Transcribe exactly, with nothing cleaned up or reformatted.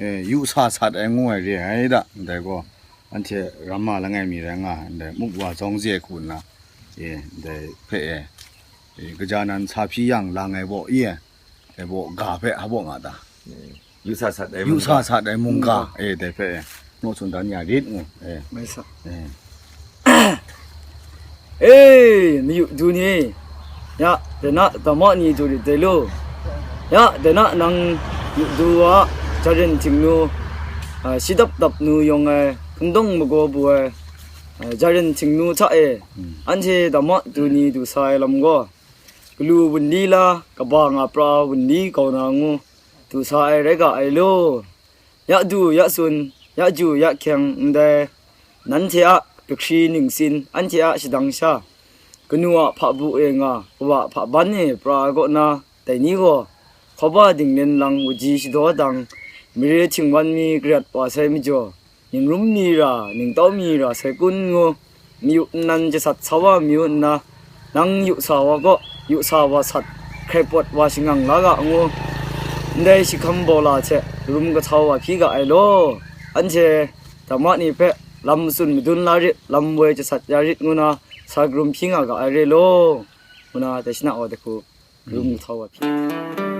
e, yu sa sat ai ngu ai re ai da, ndai gaw, anhte ramma langai mi rai nga ai, ndai muk wa zawng ze hku nna, e, ndai hpe e, e, kaja nan sa hpyi yang lang ai baw i e, e baw ga hpe ha baw nga ta? Yu sa sat ai yu mungga. Sa sat ai mungga, e, dai hpe e, naw tsun dan ya rit ngu, e. Mai sa. E. E, mayu du ni, ya, dai na, dama ni du rit dai lu. Ya, dai na, nang yu du a, jaren htingnu, a, shi dap dap nu yawng ai, kandawng magaw bu ai, a, jaren htingnu hta e, mm, anhte dama du ni du sa ai lam gaw, galu wunli la, kaba nga pra wunli kau na ngu, du sa ai rai ga ai law. Ya du, ya tsun, ya ju, ya hkyeng ndai, nanhte a kahkri ningsin, anhte a shadang sha, kanu a hpabu e nga, kawa hpaban e pra ai kaw na, dai ni gaw, hkawba dinglen lang, wuji shadaw dang, mare htingwan mi garat wa sai majaw, ningrum mi ra, ningtau mi ra sai kun ngu, mayu nnan jasat sa wa mayu nna, nang yu sa wa gaw, yu sa wa sat, hkrai pawt wa shangang la ga ngu, ndai shi hkam baw la hte rum kahtau wa hpyi ga ai law. Anhte dama ni hpe lam matsun madun la rit, lam woi jasat ya rit ngu na, sa karum hpyi nga ga ai re law, ngu na dai shana wa dai hku, rum kahtau wa hpyi.